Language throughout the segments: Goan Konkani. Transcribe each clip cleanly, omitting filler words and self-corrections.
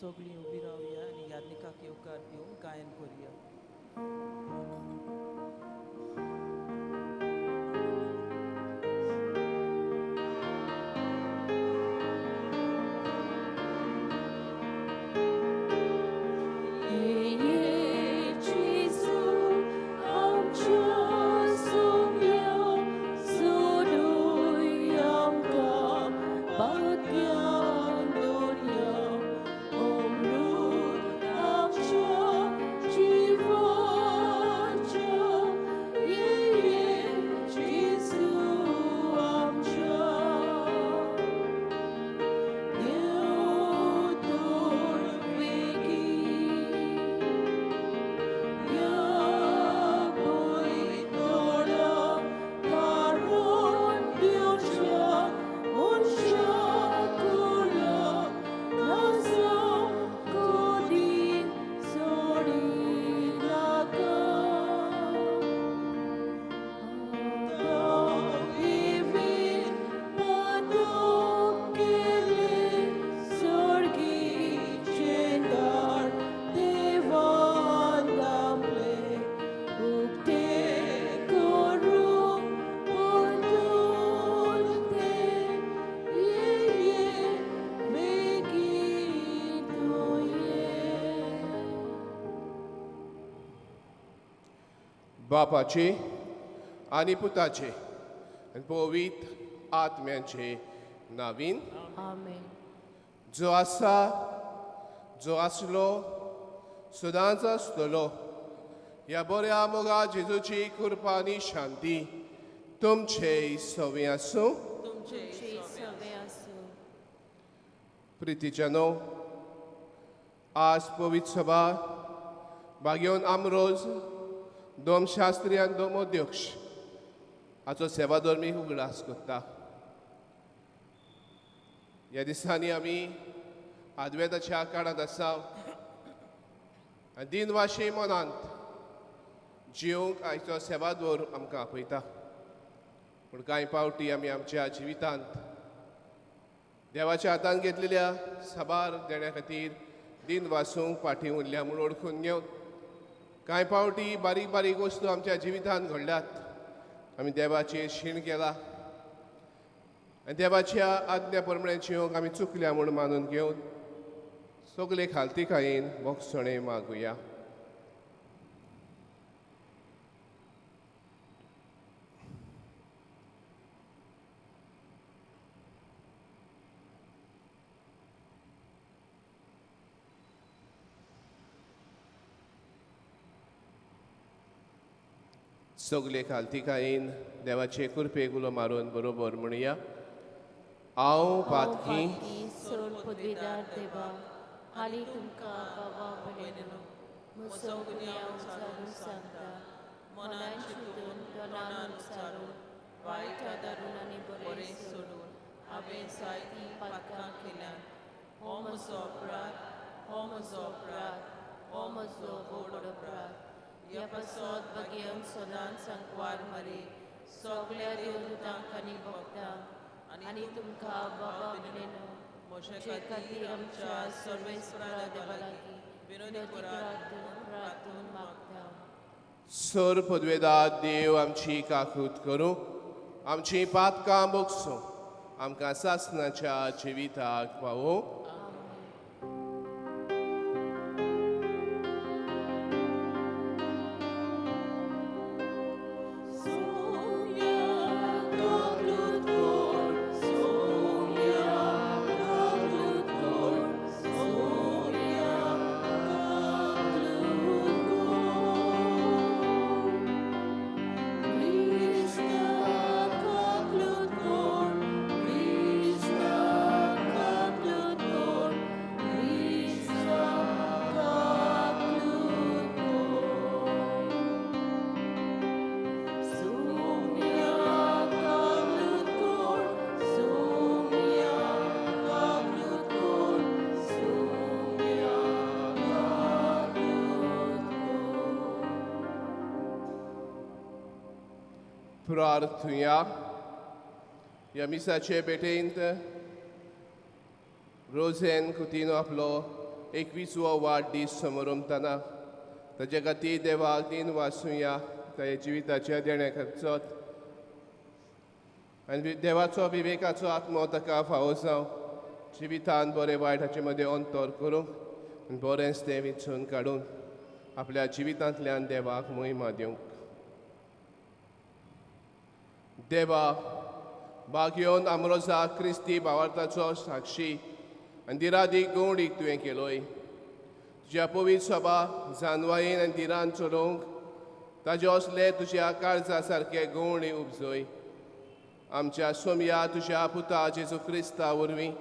सगळीं उबी रावया आनी यादनिकाक येवकार दिवन गायन करुया. बापाचे आनी पुताचे आनी पवित्र आत्म्याचे नावीन. आमेन. जो आसा, जो आसलो, सदांच आसतलो, ह्या बऱ्या मोगा जेजूची कृपा आनी शांती तुमचे सवे आसूं. तुमचे सवे आसूं. प्रितीच्यानो, आज पवित्र सभा भाग्योन आमरोज दोम शास्त्री आनी दोम अध्यक्ष हाचो सेवाधर्मी उगडास करता. ह्या दिसांनी आमी आदवेदाच्या काळांत आसा आनी दिनवाशी मनांत जिवंक आयचो सेवादोर आमकां आपयता. पूण कांय पावटी आमी आमच्या जिवितांत देवाच्या हातान घेतलेल्या साबार देण्या खातीर दिन वासूंक फाटीं उरल्या म्हूण वळखून घेवन कांय पावटी बारीक बारीक वस्तू आमच्या जिवितांत घडल्यात, आमी देवाचेर शीण केला आनी देवाच्या आज्ञा प्रमाणे जिवंक आमी चुकल्या म्हूण मानून घेवन सगळे खालतीकायेन भोगसणें मागुया. सगळे खालतीकायेन देवाचे कृपेक उलो मारून बरोबर म्हणया. हांव पातकी सोड पदवीदार देवा, हालीं तुमकां बाबा भयणीनो म्हजो गुन्यांव उचारून सांगता. मनान चिंतून, तोंडान उच्चारून, वायट आदारून आनी बरें सोडून हांवें जायतीं पातकां केल्यांत. हो म्हजो अपराध, हो म्हजो अपराध, हो म्हजो व्हड अपराध. ह्या पासत भाग्यन सदांच सांकवार मारी सगळ्या देवदूतांक आनी भक्तांक आनी तुमकां बाबा भयणीनो म्हजे खातीर आमच्या सर्वेस्परा देवा लागीं विनोदी प्रार्थून मागता. सर पदवेदार देव आमची काकूत करूं, आमची पातकां भोगसूं, आमकां सासणाच्या जिविताक पावोवं. प्रार्थुया. ह्या मिसाचे भेटेंत रोझेन कुतिनो आपलो 21वो वाडदीस समरंभतना ताजे खातीर देवाक दिन वासुया ताच्या जिविताच्या देण्या खर्चत आनी देवाचो विवेकाचो आत्मो ताका फावो जावं जिवितान बरें वायट हाचे मदें अंतर करूंक आनी बरेंच तें विंचून काडून आपल्या जिवितांतल्यान देवाक मोहिमा दिवंक. देवा भाग्योन आमरोजा क्रिस्ती भावार्थाचो साक्षी आनी दिरादीक गवडीक तुवें केलोय तुज्या पवित्र सभा जानवायेन आनी दिरान चलोवंक ताजे असले तुज्या काळजा सारके गवणी उपजय आमच्या सोमया तुज्या पुता जेजू क्रिस्ता वरवीं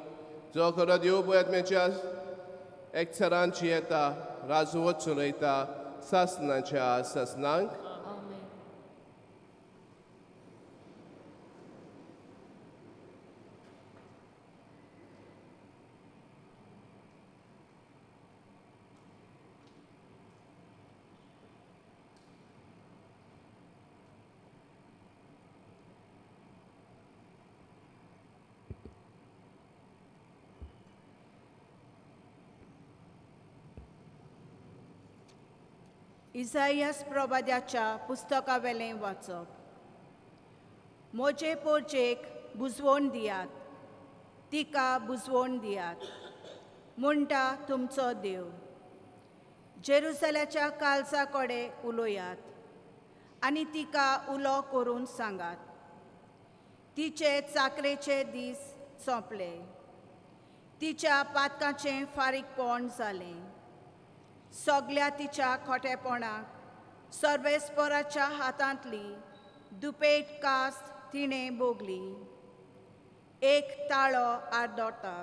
जो खरो देव पळयत एकसरान जियेता राजवत चलयता सासनाच्या सासनांक. आमेन. इसायास प्रवाद्याच्या पुस्तकावेलें वाचप. म्हजे पोरचेक बुजवण दियात, तिका बुजवण दियात म्हणटा तुमचो देव. जेरुसल्याच्या कालसा कडेन उलयात आनी तिका उलो करून सांगात, तिचे चाकरेचे दीस सोंपले, तिच्या पातकाचें फारीकपण जालें. सगल्या तिच्या खोटेपणाक सर्वेस्पराच्या हातांतली दुपेट कास्त तिणें भोगली. एक ताळो आर्दोता,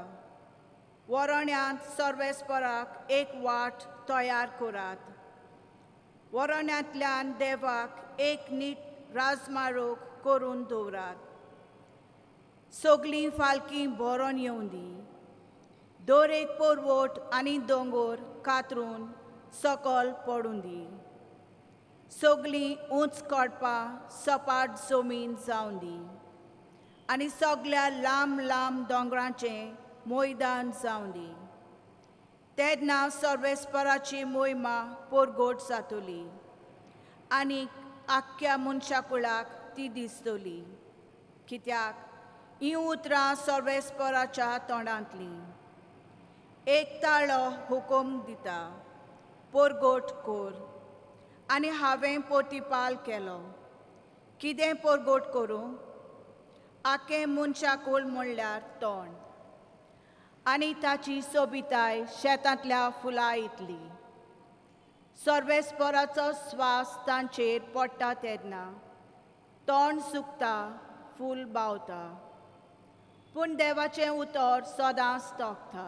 वरण्यांत सर्वेस्पराक एक वाट तयार करात, वरण्यांतल्यान देवाक एक नीट राजमार्ग करून दवरात. सगलीं फालकी भरोन येवंदी, दर एक पर्वत आनी दोंगर कातरून सकल पडूं दी. सगलीं उंच कडपां सपाट जमीन जावं दी आनी सगल्या लांब लांब दोंगरांचें मैदान जावं दी. तेन्ना सर्वेस्पराची मोहिमा परगट जातली आनी आख्ख्या मनशा कुळाक ती दिसतली, कित्याक हीं उतरां सर्वेस्पराच्या तोंडांतलीं. एक ताळो हुकूम दिता, परगट कर, आनी हांवें पोतिपाल केलो. कितें परगट करूं? आख्खें मनशाकूळ म्हणल्यार तोंड आनी ताची सोबिताय शेतांतल्या फुलां इतली. सर्वेस्पराचो स्वास तांचेर पडटा तेन्ना तोंड सुकता, फूल बावता, पूण देवाचें उतर सदांच तोखता.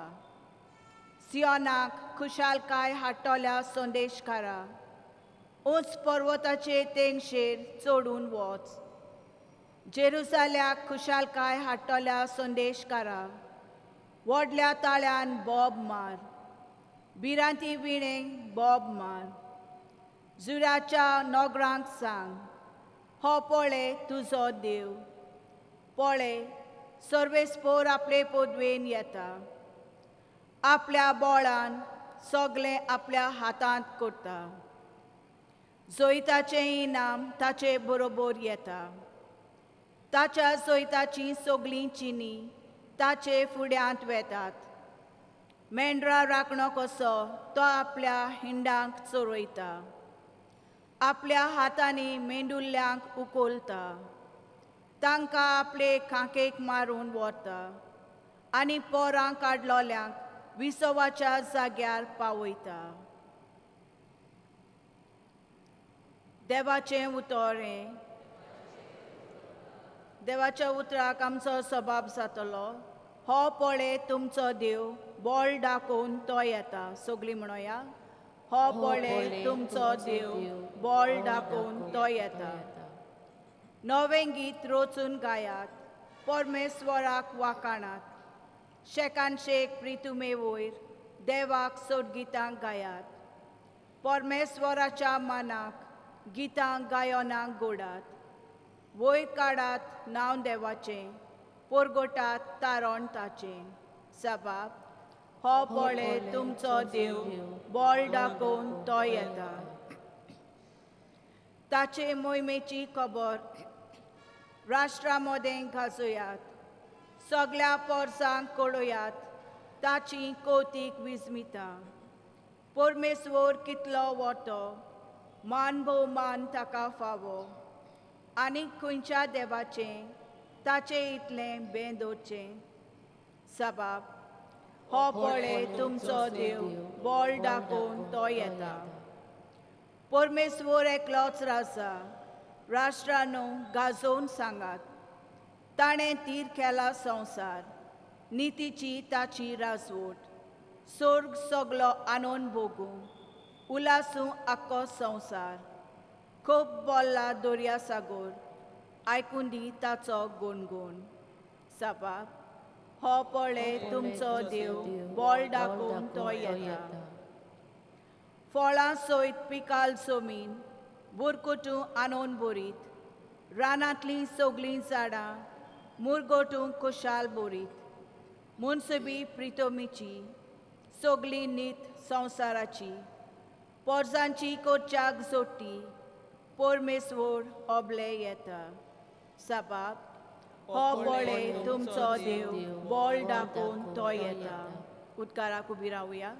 सियोनाक खुशालकाय हाडटल्या संदेशकारा, उंच पर्वताचे तेंगशेर चडून वच. जेरुजाल्याक खुशालकाय हाडटल्या संदेशकारा, व्हडल्या ताळ्यान बोब मार, भिरांती विणें बोब मार. जुराच्या नोगरांक सांग, हो पळय तुजो देव, पळय सर्वेस्पोर आपले पदवेन येता, आपल्या बोळान सगलें आपल्या हातांत करता. जैताचें इनाम ताचे बरोबर येता, ताच्या जैताचीं सगलीं चिनी ताचे फुड्यांत वेतात. मेंढरा राखणो कसो तो आपल्या हिंडांक चरयता, आपल्या हातांनी मेंडुल्ल्यांक उखलता, तांकां आपले खांकेक मारून व्हरता आनी पोरां काडलोल्यांक विसवाच्या जाग्यार पावयता. देवाचें उतर हें. देवाच्या उतराक आमचो सबाब जातलो. हो पळय तुमचो देव, बोल दाखोवन तो येता. सगलीं म्हणोया, हो पळय तुमचो देव, बोल दाखोवन तो येता. नवें गीत रचून गायात, परमेश्वराक वाखाणात, शेकान शेक प्रितुमे वयर देवाक सोडगितां गायात. परमेश्वराच्या मानाक गितां गायनाक गोडात, वयर काडात नांव देवाचें, परगटात तारण ताचें. सबाब हो पळे तुमचो देव बोल दाखोवन तो येता. ताचे मोहिमेची खबर राष्ट्रा मदें गाजोयात, सगळ्या पोरसांक कळोयात ताची कौतीक विस्मिता. परमेश्वर कितलो वतो मान भोवमान ताका फावो, आनी खंयच्या देवाचें ताचें इतलें बें दवरचें. सबाब हो पळे तुमचो देव बोल दाखोवन तो येता. परमेश्वर एकलोच राजा, राष्ट्रांनो गाजोवन सांगात, ताणें तीर केला संवसार, नितीची ताची राजवट. सोर्ग सगलो आनंद भोगूं, उलासूं आख्खो संवसार. खूब बोल्ला दर्या सागोर, आयकून दी ताचो गुणगुण. सबाब हो पळे तुमचो देव बोल दाखोवन तो येता. फळां सयत पिकाल जमीन, बुरकुटूं आनंद भरीत, रानांतलीं सगळीं झाडां मुरगोटूं खुशाल भरीत. मुनसबी प्रितोमीची सगळी नीत संवसाराची, पोरसांची कोरच्याक जोडटी, परमेश्वर ओबले येता. सबाब हो पळे तुमचो देव बोल दाखोवन तो येता. उदकाराक उबी रावया.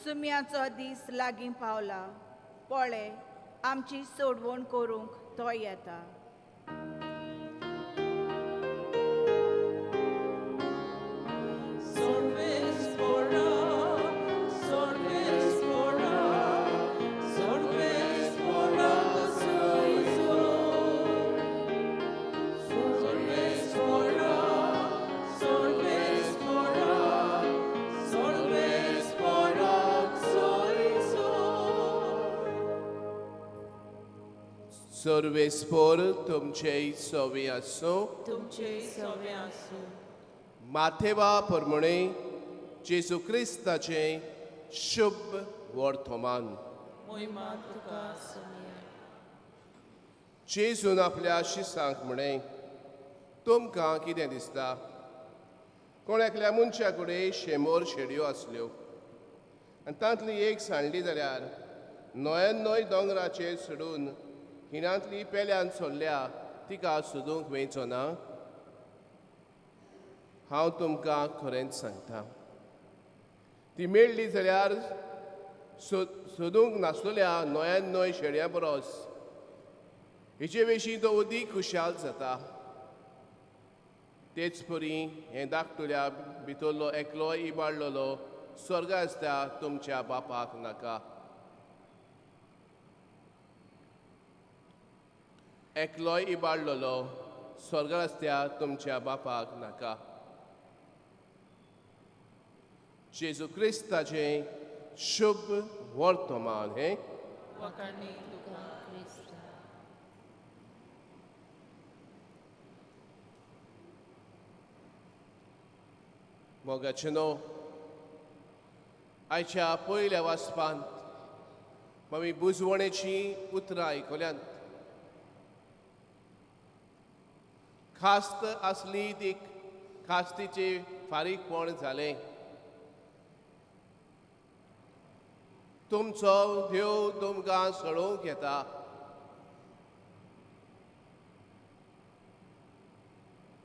सुम्याचो दीस लागीं पावला, पळे आमची सोडवण करूंक तो येता. सर्वेस्पोर तुमचे सवे आसूं, तुमचे सवे आसूं. माथेवा परमणे जेजू क्रिस्ताचें शुभ वर्तमान. मोहिमा तुका सुनिया. जेजून आपल्या शिसांक म्हणें, तुमकां कितें दिसता? कोण एकल्या मनशा कडेन 100 शेडयो आसल्यो आनी तांतली एक सांडली जाल्यार 99 दोंगराचेर सोडून हिणांतली पेल्यान सोडल्या तिका सोदूंक मेळचो ना? हांव तुमकां खरेंच सांगता, ती मेळ्ळी जाल्यार सोदूंक नासलेल्या 99 शेड्यां परस हिचे विशीं तो अदीक खुशाल जाता. तेच परी हें धाकटुल्या भितरलो एकलो इबाडलेलो स्वर्गा आसता तुमच्या बापाक नाका. एकलोय इबाडलेलो स्वर्गार आसत्या तुमच्या बापाक नाका. जेजू क्रिस्ताचें शुभ वर्तमान हें. मोगाचें न्हू, आयच्या पयल्या वाचपांत आमी बुजवणेचीं उतरां आयकल्यांत. खास्त आसली ती खास्तीचे फारीकपण जालें. तुमचो देव तुमकां सळोवंक येता.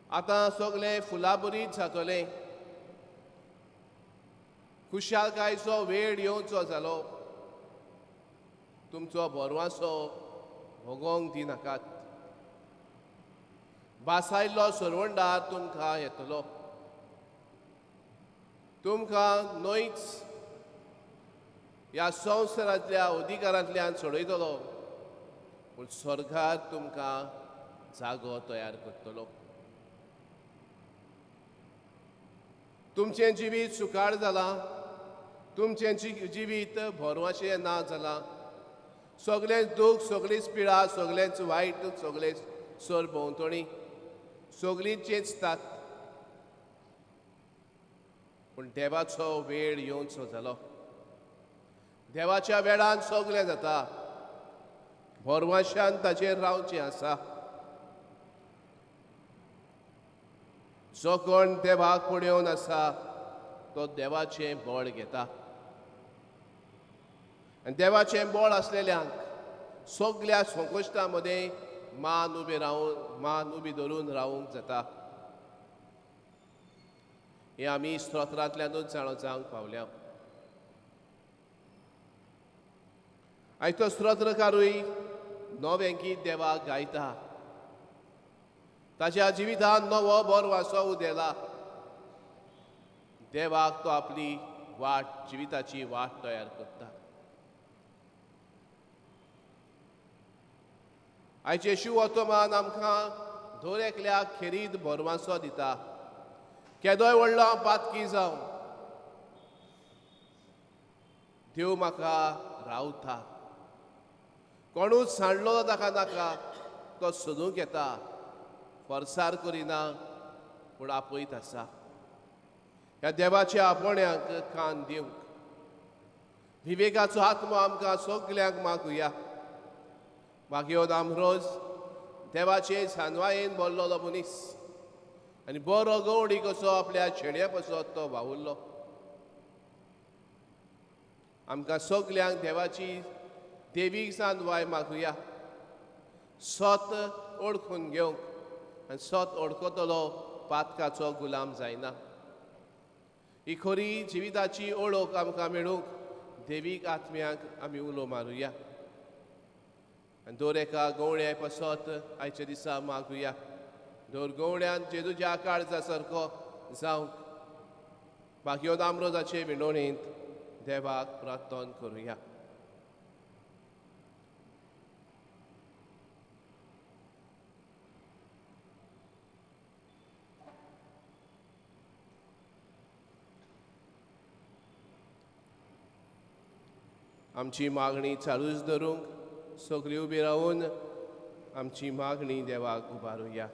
आतां सगळें फुलाबरीत जातलें. खुशालकायचो वेळ येवचो जालो. तुमचो भरवासो भोगोंक दिनाकात. बासायल्लो सरवंडार तुमकां येतलो. तुमकां न्हयच ह्या संवसारांतल्या अधिकारांतल्यान सोडयतलो, पूण स्वर्गार तुमकां जागो तयार करतलो. तुमचें जिवीत सुखार जालां, तुमचें जिवीत भरवशें ना जालां, सगळेंच दूख, सगळीच पिडा, सगळेंच वायट, सगळेंच सर भोंवतणी सगळीं चेंचतात. पूण देवाचो वेळ येवचो जालो. देवाच्या वेळान सगळें जाता. भरवशान ताचेर रावचें आसा. जो कोण देवाक पळोवन आसा तो देवाचें बळ घेता. आनी देवाचें बळ आसलेल्यांक सगळ्या संकश्टां मदें मान उबी रावून, मान उबी धरून रावूंक जाता. हें आमी स्तोत्रांतल्यानूच जाणो जावंक पावल्या. आयज तो स्तोत्रकारूय नवें गीत देवाक गायता. ताच्या जिवितांत नवो बरो उदेला. देवाक तो आपली वाट, जिविताची वाट तयार करता. आयचे शिव ओतोमान आमकां दर एकल्याक खेरीत भरवासो दिता. केदोय व्हडलो हांव पातकी जावं, देव म्हाका रावता. कोणूच सांडलो ताका नाका, तो सोदूंक येता, फोर्सार करिना, पूण आपयत आसा. ह्या देवाच्या आपोवण्याक कान दिवंक विवेकाचो आत्मो आमकां सगल्यांक मागुया. मागीर आमरोज देवाचे सानवायेन भरलेलो मनीस आनी बरो गवडी कसो आपल्या शेड्या पासत तो वावुरलो. आमकां सगल्यांक देवाची देवीक सानवाय मागुया. सत ओळखून घेवंक आनी सत ओळखतलो पातकाचो गुलाम जायना. ही खरी जिविताची ओळख आमकां मेळूंक देवीक आत्म्याक आमी उलो मारुया. आनी दर एका गवळ्या पासत आयच्या दिसा मागुया. दर गवळ्यान जेजूच्या काळजा सारको जावंक बागयोन आमरोजाचे विणवणेंत देवाक प्रार्थना करुया. आमची मागणी चालूच धरूंक सगळी उबी रावून आमची मागणी देवाक उबारुया.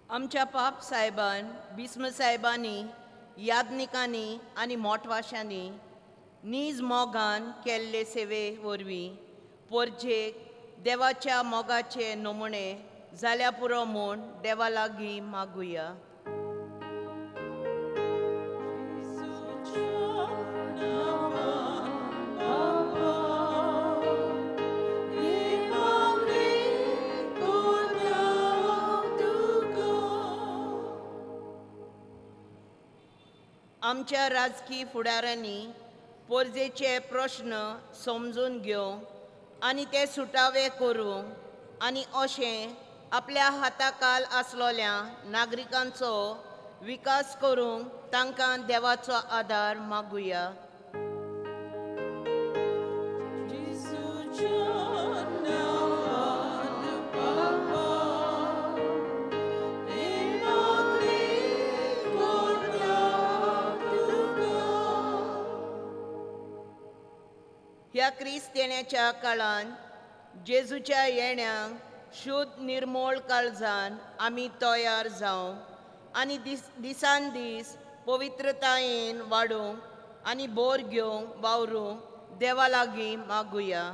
आमच्या पाप साहेबान, भीष्म साहेबांनी, याज्ञिकांनी आनी मोटवाशांनी नीज मोगान केल्ले सेवे वरवीं पोरजेक देवाच्या मोगाचे नमुने जाल्या पुरो म्हूण देवा लागीं मागुया. आमच्या राजकी फुडाऱ्यांनी पोरजेचे प्रश्न समजून घेवंक आनी ते सुटावे करूंक आनी अशें आपल्या हाताकाल आसलोल्या नागरिकांचो विकास करूंक तांकां देवाचो आदार मागुया. ह्या क्रिस्त येण्याच्या काळान जेजूच्या येण्याक शुद्ध निर्मोळ काळजान आमी तयार जावंक आनी दिसान दीस पवित्रतायेन वाडूंक आनी बोर घेवंक वावरूंक देवा लागीं मागुया.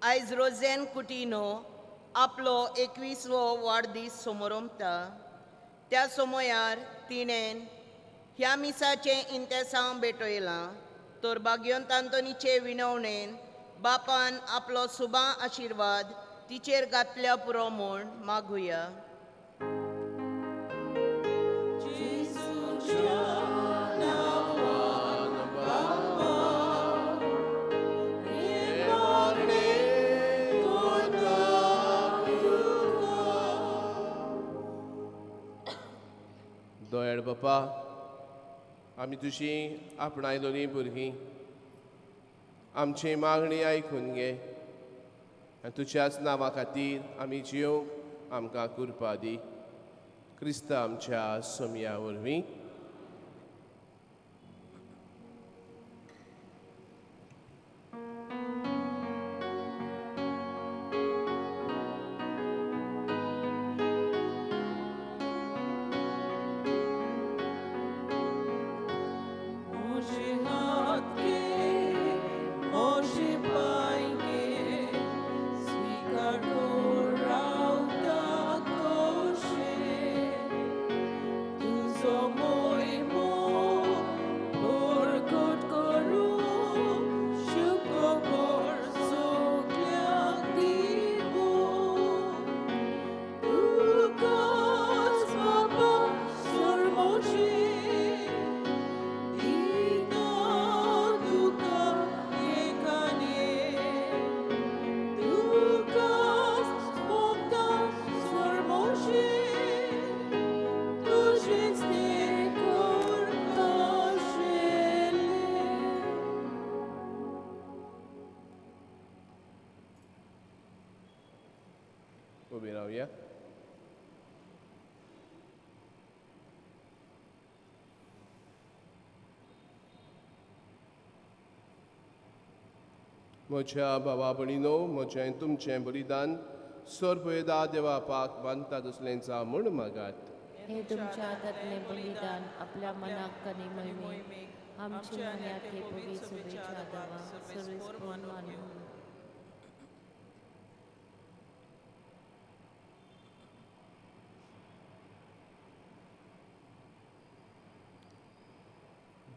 आयज रोझेन कुटिनो आपलो 21वो वाडदीस समोरमता. त्या समयार तिणें ह्या मिसाचें इंतेसांव भेटयलां तर बाग्योंत आंतोनीचे विनवणेन बापान आपलो सुबा आशिर्वाद तिचेर घातल्या पुरो म्हूण मागुया. दोयळ बापा, आमी तुजी आपणायलोलीं भुरगीं, आमची मागणी आयकून घे आनी तुज्याच नांवा खातीर आमी जिवंक आमकां कृपा दी. क्रिस्त आमच्या सोमया वरवीं. उबी रावया. म्हज्या भावा भयणीनो, म्हजें तुमचें बलिदान सर्वदा देवा पाक बांदता तसलें जावं म्हूण मागात. हे तुमच्या हातांतलें बलिदान आपल्या मनाक आनी मोहिमेक आमचे आनी आखे पवित्र सभेच्या देवा सर्वेस्पर मानून.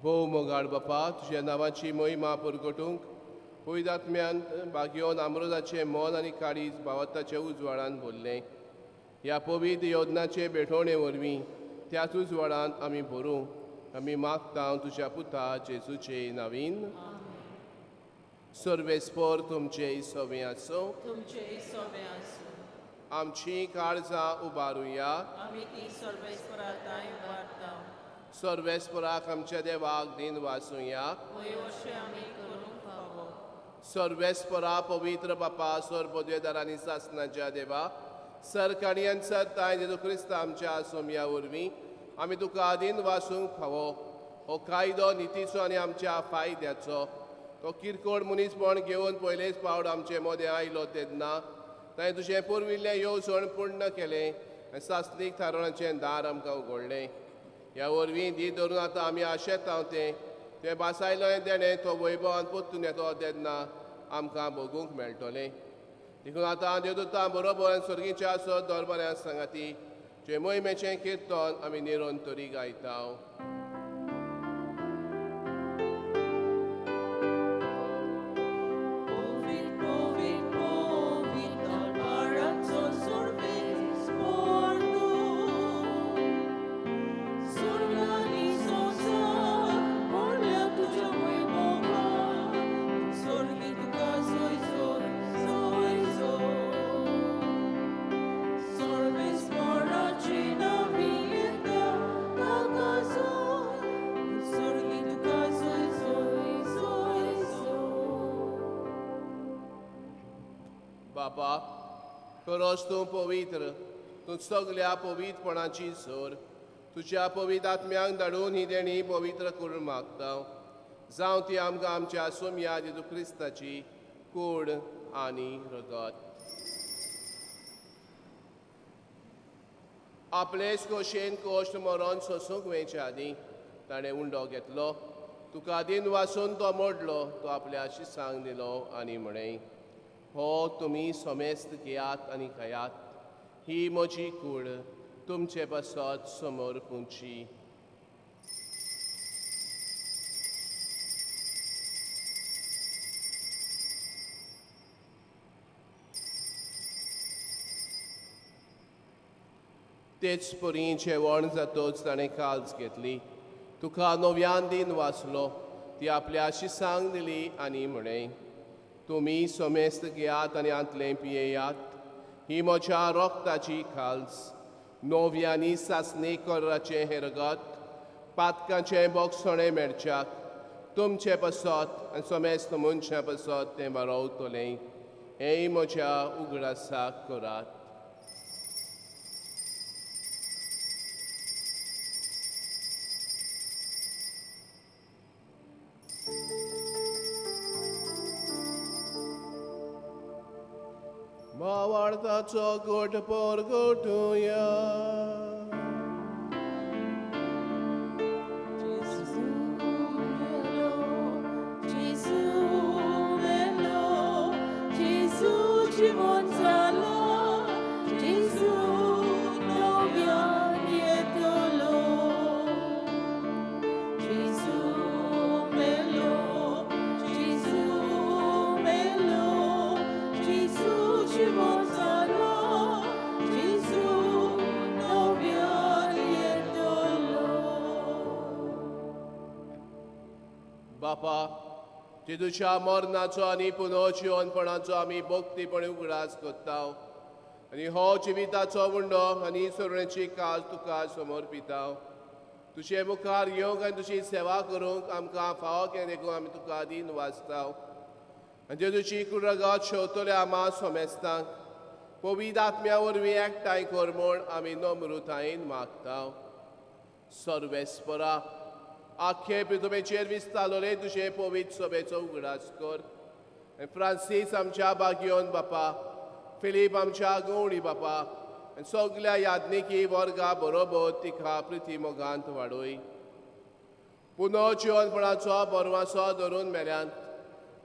भोव मोगाळ बापा, तुज्या नांवाची मोहिमा परगटूंक पवित्र भाग्योन आमरोजाचें मन आनी काळीज भावार्थाच्या उजवाडान भरलें. ह्या पवित्र योजनाचे भेटवणे वरवीं त्याच उजवाडान आमी भरूं. आमी मागता तुज्या पुता जेजूचे नावीन. सर्वेस्पर तुमचे सवे आसूं. तुमचे सवे आसूं. आमची काळजां उबारुया. आमी ती सर्वेस्परा तांय उबारता. सर्वेस्पराक आमच्या देवाक दिन वाचुया. वय आमी करूंक फावो. सर्वेस्परा पवित्र बापा, सर्व आनी सासनाच्या देवा, सरकारी आनी सरताय जेजू क्रिस्त आमच्या सोमया वरवीं आमी तुका दिन वाचूंक फावो. हो कायदो नितीचो आनी आमच्या फायद्याचो. तो किरकोळ मनीसपण घेवन पयलेच पावट आमचे मदें आयलो तेन्ना ताणें तुजें पुर्विल्लें येवजण पूर्ण केलें आनी सासणीक थारावण्याचें दार आमकां उगडलें. ह्या वरवीं दी धरून आतां आमी आशेता तें तुवें बासायलो देणें तो वैभवान परतून येतो तेन्ना आमकां भोगूंक मेळटलें. देखून आतां देवदूतां बरोबर स्वर्गीच्या सद दरबाऱ्या सांगाती तुजे मोहिमेचें किर्तन आमी निरंतरी गायता. बापा, खरोच तूं पवित्र, तूं सगल्या पवित्रपणाची सर. तुज्या पवित्र आत्म्यांक धाडून ही देणी पवित्र करून मागता. जावं ती आमकां आमच्या सोमया जेजू क्रिस्ताची कूड आनी रगत. आपलेच खोशयेन कश्ट मरोन सोसूंक वेचे आदीं ताणें उंडो घेतलो, तुका दिन वाचून तो मोडलो, तो आपल्या शिसांक दिलो आनी म्हळें, हो तुमी समेस्त घेयात आनी खायात, ही म्हजी कूड तुमचे पासत समोर पुंची. तेच परी जेवण जातच ताणें काल्स घेतली, तुका नव्यान दिन वाचलो, ती आपल्या शिसांक दिली आनी म्हळें, तुमी समेस्त घेयात आनी आंतलें पियेयात, ही म्हज्या रोगताची खाल्स, नव्यांनी सासणी कराचें हें रगत पातकांचें बोगसणें मेळच्याक तुमचें पसत आनी समेस्त मनशां पसत तें बरोवतलें. हेंय म्हज्या उगडासाक करात. भावार्थाचो गोट परगटुया. बापा, जेजूच्या मरणाचो आनी पुनर्जिवनपणाचो आमी भक्तीपणी उगडास करता आनी हो जिविताचो उंडो आनी सरुणेची काज तुका समर्पिता. तुजे मुखार येवंक आनी तुजी सेवा करूंक आमकां फावो केलें देखून आमी तुका दीन वाचता. आनी जेजूची कुरगत शेवतल्या आमा सोमेस्तांक पवित्र आत्म्या वरवीं एकठांय कर म्हूण आमी नम्रतायेन मागता. सर्वेस्परा, आख्खे पृथ्वेचेर विस्तारलोले तुजे पवित्र सभेचो उगडास कर. आनी फ्रांसीस आमच्या बागियोन बापा, फिलीप आमच्या गवळी बापा आनी सगल्या याज्ञिकी वर्गा बरोबर तिका प्रिती मोगांत वाडय. पुनर्जिवनपणाचो बरवासो धरून मेल्यान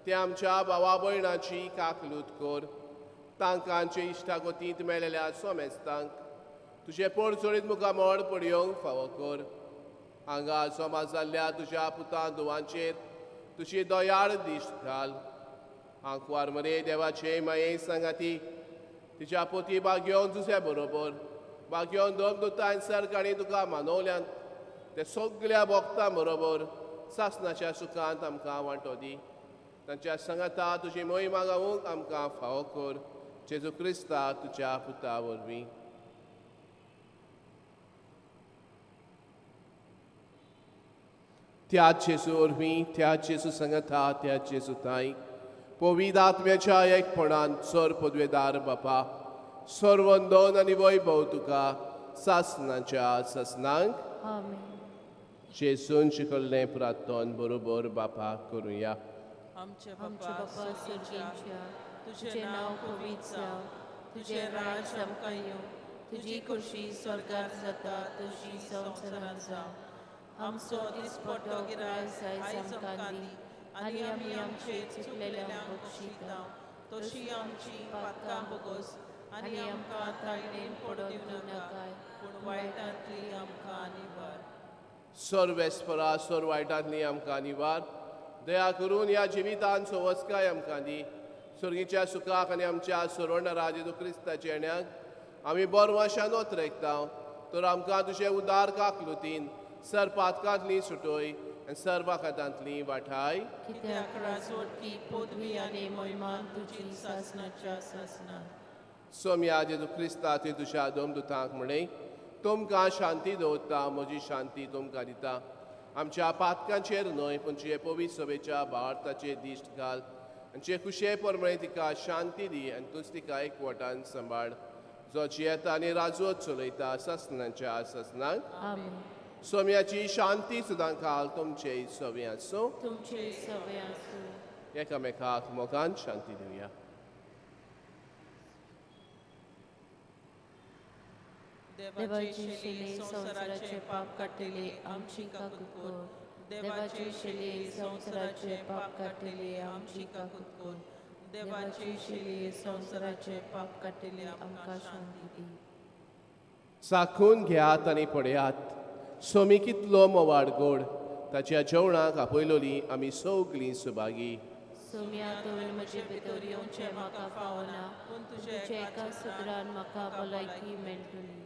ते आमच्या भावा भयणाची काकलूत कर. तांकांचे इश्टागतींत मेळिल्ल्या सोमेस्तांक तुजें पोडचोडीत मुखामळ पडयोवंक फावो कर. हांगा जमा जाल्ल्या तुज्या पुतां धुवांचेर तुजी दयाळ दिश्ट घाल. आंकवार मरे देवाचे माये सांगाती तिच्या पोती बागेवन तुजे बरोबर बागेवन दोन सरकाणी तुका मानवल्यान ते सगल्या भोगतां बरोबर सासनाच्या सुखांत आमकां वांटो दी. तांच्या सांगाता तुजी मोहिमा गावूंक आमकां फावो कर. जेजू क्रिस्ता तुज्या पुता वरवीं. त्या जेजू वरवीं, त्या जेजू सांगाता, त्या जेजू ताई पवित्र आत्म्याच्या एकपणान सर पदवेदार बापा सर्वंदन आनी वैभव तुका सासनाच्या सासनांक. जेजून शिकल्लें प्रार्थन बरोबर बापा करुया. आमचे बापा स्वर्गींच्या, तुजें नांव पवित्र जावं, तुजें राज आमकां येवं, तुजी खुशी स्वर्गार जाता तशी संवसारांत जावं. आमचो दिसपट्टो गिरास आयज आमकां दी आनी आमी आमचे चुकलेल्यांक बक्षिता तशी आमची पातकां बोगस आनी आमकां ताळणेन पडोवंक दिवं नाका, पूण वायटांतली आमकां निवार. सर्वेस्परा सर्व वायटांतली आमकां निवार. दया करून ह्या जिवितान सवस्काय आमकां दी. स्वर्गीच्या सुखाक आनी आमच्या सर्वणरा जेजू क्रिस्ताच्या येण्याक आमी बरवाशान ओतरेकता. तर आमकां तुजे उदार काकलुतीन सर पातकांतली सुटोय आनी सर्व खातांतली वाठाय. कित्याक राजवटकी पदवी आनी महिमा तुजी सासनाच्या सासनाक. सोम्या जेजू क्रिस्ता तुवें तुज्या दोमदुतांक म्हणलें, तुमकां शांती दवरता, म्हजी शांती तुमकां दिता. आमच्या पातकांचेर न्हय पूण तुजे पवित्र सभेच्या भावार्थाचेर दिश्ट घाल आनी जे खुशे प्रमाणे तिका शांती दी आनी तूंच तिका एकवटान सांबाळ, जो जियेता आनी राजवट चलयता सासनाच्या सासनाक. सोम्याची शांती सुद्दां काल तुमचे सवे आसूं. तुमचे सवे आसूं. एकामेकाक मोगान शांती दिवया. देवाचे शिले संवसाराचे पाप काडटले आमची काकूत कर. देवाचे शिले संवसाराचे पाप काडटले आमची काकूत कर. देवाचे शिले संवसाराचे पाप काडटले आमकां शांती दी. चाखून घेयात आनी पळयात सोमी कितलो मोवाड गोड. ताच्या जेवणाक आपयलोली आमी सगलीं सुभागी. सोम्या, तुवें म्हजे भितर येवचें म्हाका फावना, पूण तुज्या एका सुत्रान म्हाका भलायकी मेळटली.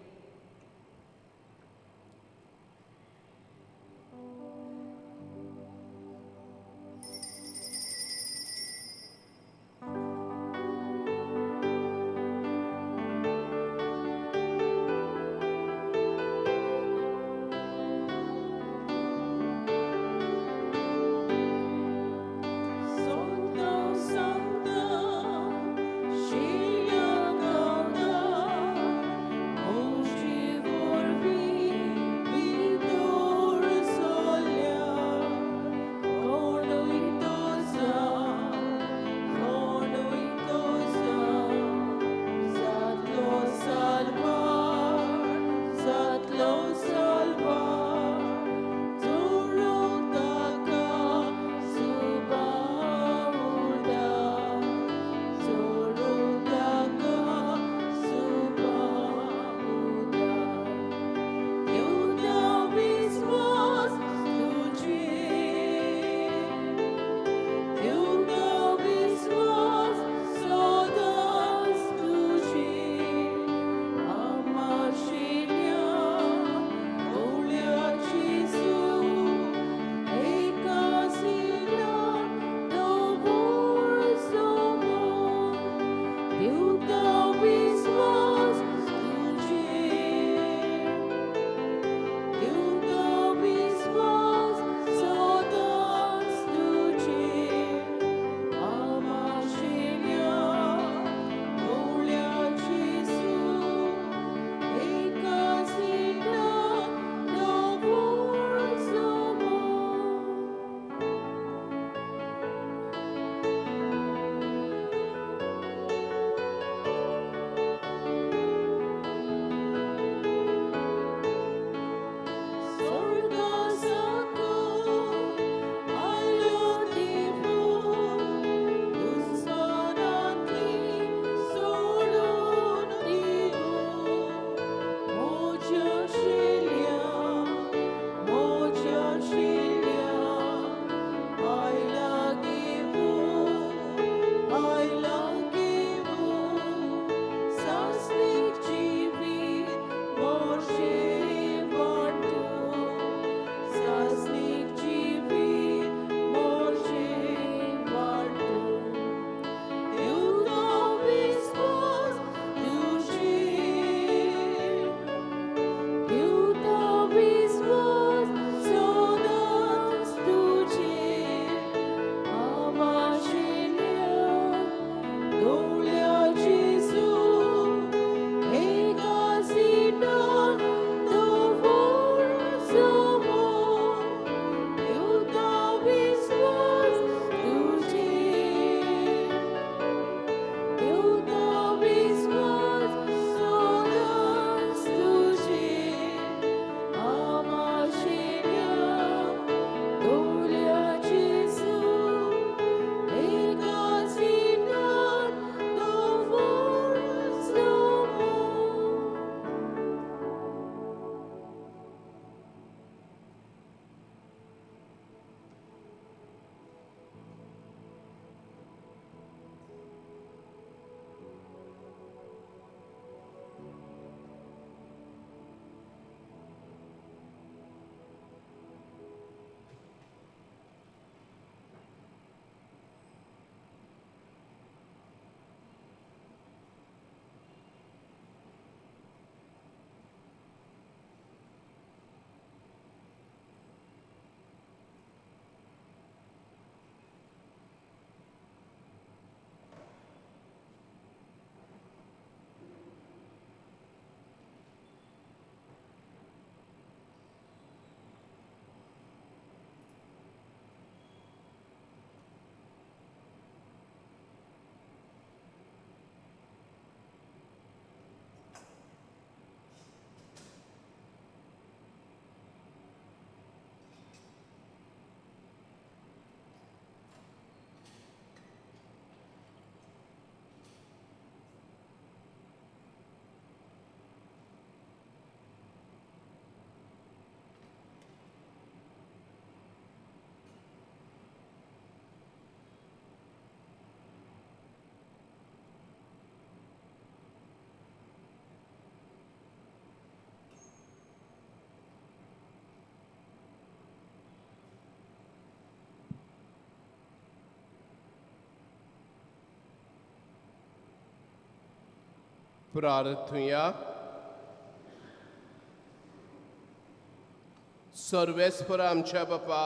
प्रार्थुया. सर्वेस्पर आमच्या बापा,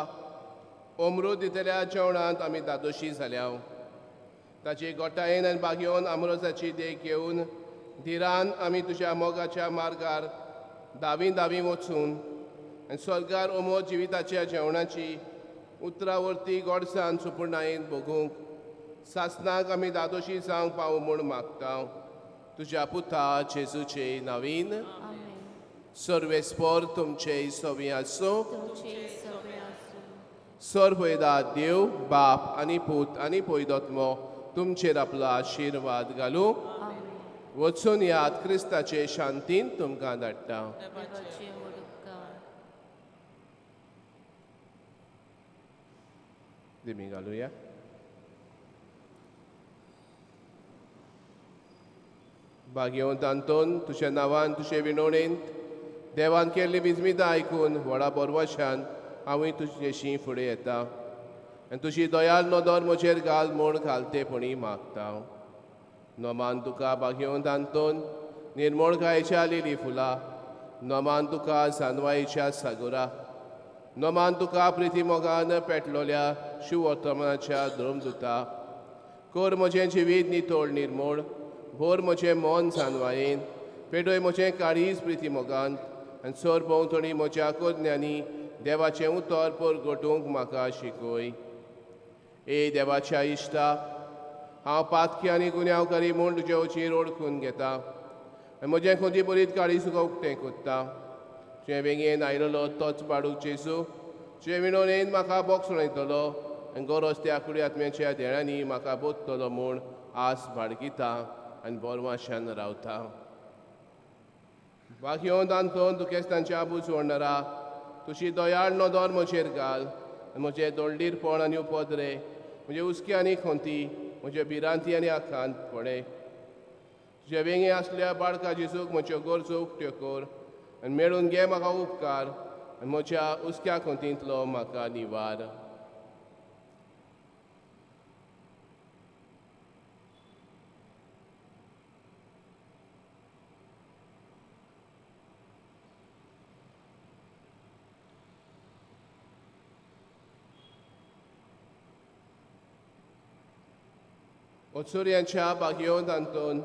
अमृत दितल्या जेवणांत आमी दादोशी जाल्या. ताची गोटायेन आनी बागयोन आमरोजाची देख घेवन धिरान आमी तुज्या मोगाच्या मार्गार दावी दावी वचून आनी स्वर्गार अमोद जिविताच्या जेवणाची उतरावर्ती गोडसान सुपुर्णायेन भोगूंक सासनाक आमी दादोशी जावंक पावूं म्हूण मागता. तुज्या पुता जेजूचे नवीन. सर्वेस्पर तुमचे सवी आसूं. सर्वदा देव बाप आनी पूत आनी पयदोत्मो तुमचेर आपलो आशिर्वाद घालूं. वचून याद क्रिस्ताचे शांतीन तुमकां धाडटा. दिमी घालुया. भाग्यवंत आंतोन, तुज्या नांवान तुजे विनवणेंत देवान केल्ली विजमितां आयकून व्हडा बरवशान हांवूय तुजेशी फुडें येता आनी तुजी दयाल नदर म्हजेर घाल म्हूण घालतेपणी मागता. नमान तुका भाग्यवंत आंतोन, निर्मोळकायेच्या लिली फुलां, नमान तुका जानवायेच्या सागोरा, नमान तुका प्रिती मोगान पेटलोल्या शिववर्तमानाच्या धर्मदुता. कर म्हजें जिवीत नितळ निर्मोळ, भोर म्हजें मन जानवायेन, पेटय म्हजें काळीज प्रिती मोगान आनी सर भोंवतणी म्हज्या कोज्ञांनी देवाचें उतर परगटूंक म्हाका शिकय. ए देवाच्या इश्टा, हांव पातकी आनी गुन्यांवकारी म्हूण तुजे वचीर ओळखून घेता आनी म्हजें खोंती बरीत काळीज तुका उक्तें कोत्ता. तुजें वेंगेन आयलेलो तोच पाडूक जेजू, तुजे विणवणेन म्हाका बोगसण येतलो आनी गरज त्या आकुडी आत्म्याच्या देणांनी म्हाका बोधतलो म्हूण आस बाळगिता आनी बोरवाशान रावता. भाग्यवंत आंतोन, दुखेस्तांच्या बुजवणरा, तुजी दयाळ नदर म्हजेर घाल आनी म्हजें दोळडीरपण आनी उपद्रे, म्हजे हुस्के आनी खोंती, म्हजे भिरांती आनी आखांत पडय. तुजे वेंगे आसल्या बाळका जेजूक म्हज्यो गरजो उक्त्यो कर आनी मेळून घे म्हाका उपकार आनी म्हज्या हुस्क्या खोंतींतलो म्हाका निवार. ओत्सुर्यांच्या भागयोन तांतून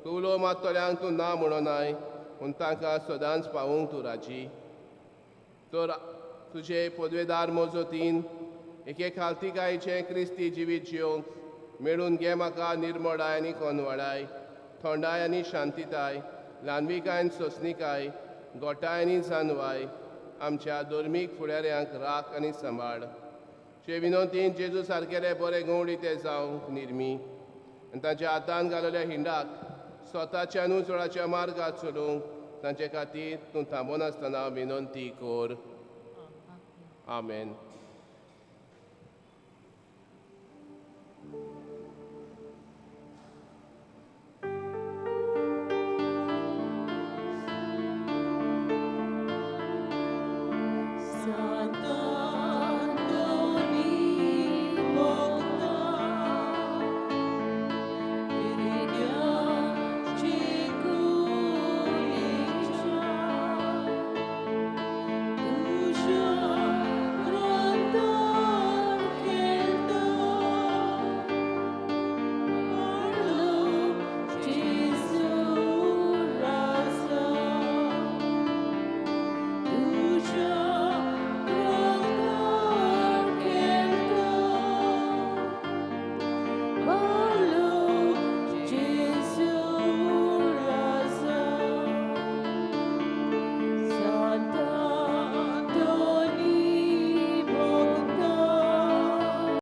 तूं उलो मात्तल्यांक तूं ना म्हणोनाय, पूण तांकां सदांच पावूंक तूं राजी. तर तुजे पदवेदार मजतीन एके खालतिकायेचें क्रिस्ती जिवीत जिवंक मेळून घे म्हाका निर्मळाय आनी कोनवाडाय, थंडाय आनी शांतिताय, ल्हानविकाय आनी सोंसणिकाय, गोठाय आनी जानवाय. आमच्या धर्मीक फुडाऱ्यांक राख आनी सांबाळ. तुजे विनोदीन जेजू सारकेले बरे गवळी ते जावंक निर्मी आनी तांच्या हातान घालवल्या हिंडाक स्वताच्या न्हू चोळाच्या मार्गार चलूंक तांचे खातीर तूं थांबनासतना विनंती कर. आमेन.